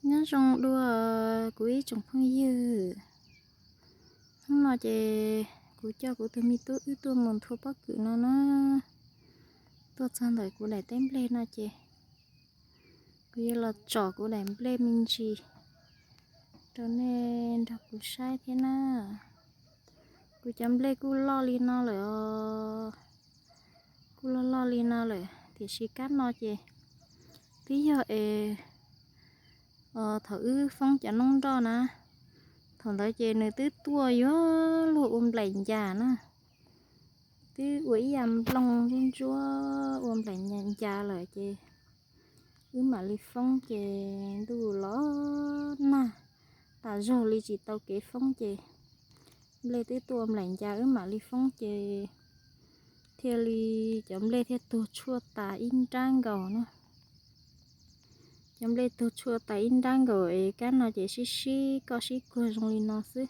Nyob zoo dua kuv ib tsoom phooj ywg. Hnub no ces kuv coj kuv tus me tub wb tuaj mus nthua pob kws no na. Tuaj txog ntawm kuv daim teb nplej no ces kuv yuav los tsom kuv daim nplej me ntsis rau nej nrog kuv saib thiab na. Kuv cov nplej kuj loj li no lawm os. Kuj loj loj li no lawm tiam sis kab no ces twb yog es thaum wb foob cov noob nroj na, thaum ntawd ces nws twb tuaj yuav luag ua nplaim ncas na. Twb ua ib yam nplooj ntsuab ntsuab ua nplaim ncas lawm ces wb mam li foob ces ntuj los nag tas zog li tsis tau kev foob ces nplej twb tuaj ua nplaim ncas wb mam li foob ces thiaj li cov nplej thiaj tuag tshuaj tas ib nrab nkaus na. Cov nplej tuag tshuaj tas ib nrab nkaus es kab no ces sib sib koj sib kuag zoo li no xwb.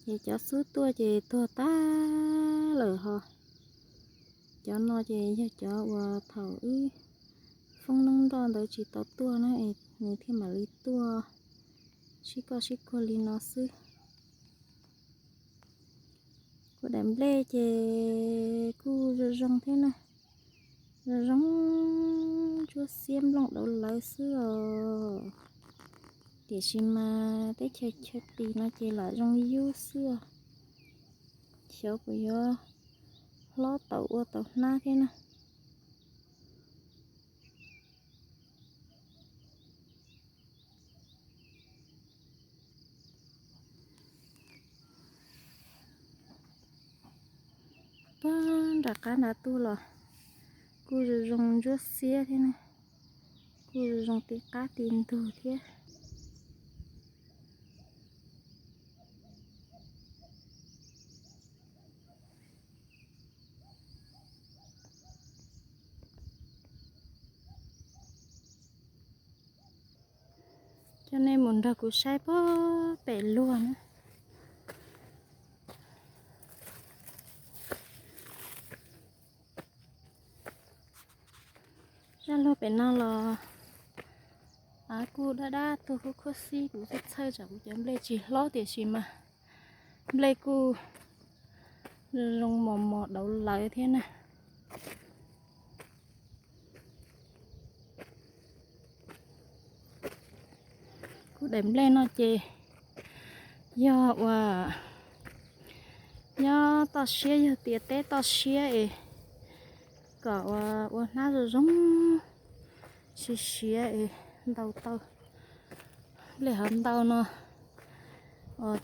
Ces cov xub tuaj ces tuag tag lawm ho. Cov no ces yog cov uas thaum wb foob noob nroj ntawd tsis tau tuaj na es nws thiaj mam li tuaj sib koj sib kuag li no xwb. Kuv daim nplej ces kuj zoo zoo thiab na, zoo zoo ntsuab xiab nplooj dauv lawv xwb os. Tiam sis mas teb chaws chaw pis no ces lam zoo yub xwb os. Xyov puas yuav hlob tau ua tau hnab thiab na. Puag nram qab nrad tuaj los kuj zoo zoo ntsuab xiab thiab na, kuj zoo zoo ti qab ti ntug thiab. Coj nej mus nrog kuv saib puag pem luag na. Zaj luag pem no los av kuj dab dab tuag khuab khuab xib, kuv txhawj txhawj tsam kuv cov nplej tsis hlob tiam sis mas nplej kuj zoo mos mos dauv lawv thiab na. Kuv daim nplej no ces yog uas nyob toj siab, yog tias teb toj siab es kom ua hnab zoo zoo siav siav es ntaus tau nplej hov ntau no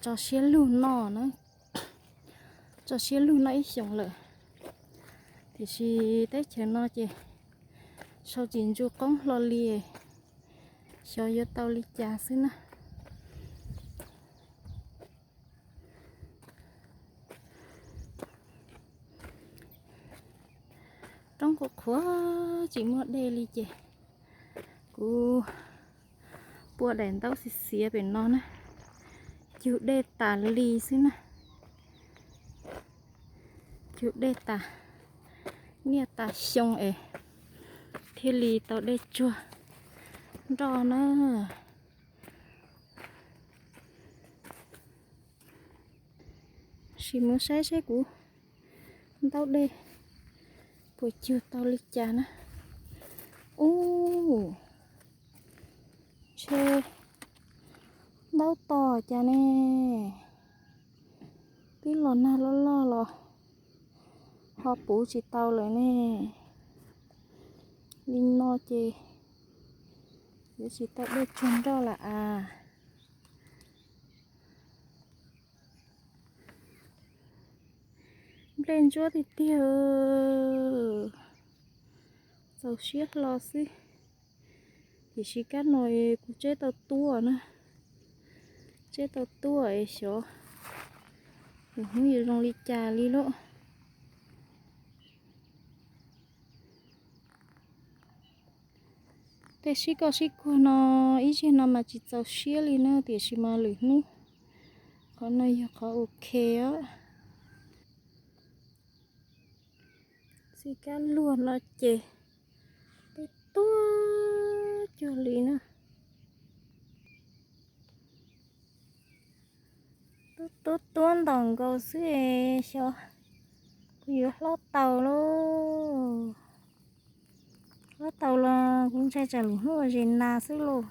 tso siab lug noj na, tso siab lug noj ib xyoos lawm. Tiam sis teb chaws no ces sau tsis ntsu qoob hlo li, xyov yuav tau li cas xwb na. Roob qhuav qhuav tsis muaj dej li ces kuv pua daim ntaub xiav xiav pem no na, cug dej tas li xwb na, cug dej tas niaj tas xyoo es thiaj li tau dej tsuag nroj na. Sim mus saib seb kuv ntaub dej puas cug tau li cas na. Ub, ntshe ntaub tos cas ne, twb los nag loj loj los ho puv tsis tau lawm ne. Li no ces yuav tsis tau dej tsuag nroj lawm as. Nplej ntsuab tiag tiag, txaus siab hlo xwb. Tiam sis kab no kuv tseb tau tuaj na, tseb tau tuaj es xyov hnub yuav zoo li cas li lauj. Tej sib koj sib kuag no ib zaug no mas tsis txaus siab li na, tiam sis mas lwm hnub qhov no yog qhov ok os. Txij kab luag no ces Cuag li na. Tub tub tuab ntaus nkaus xwb es xyov kuv yuav hlob tau lauj. Hlob tau los kuv ntshai tsam lwm hnub zes nas xwb lauj.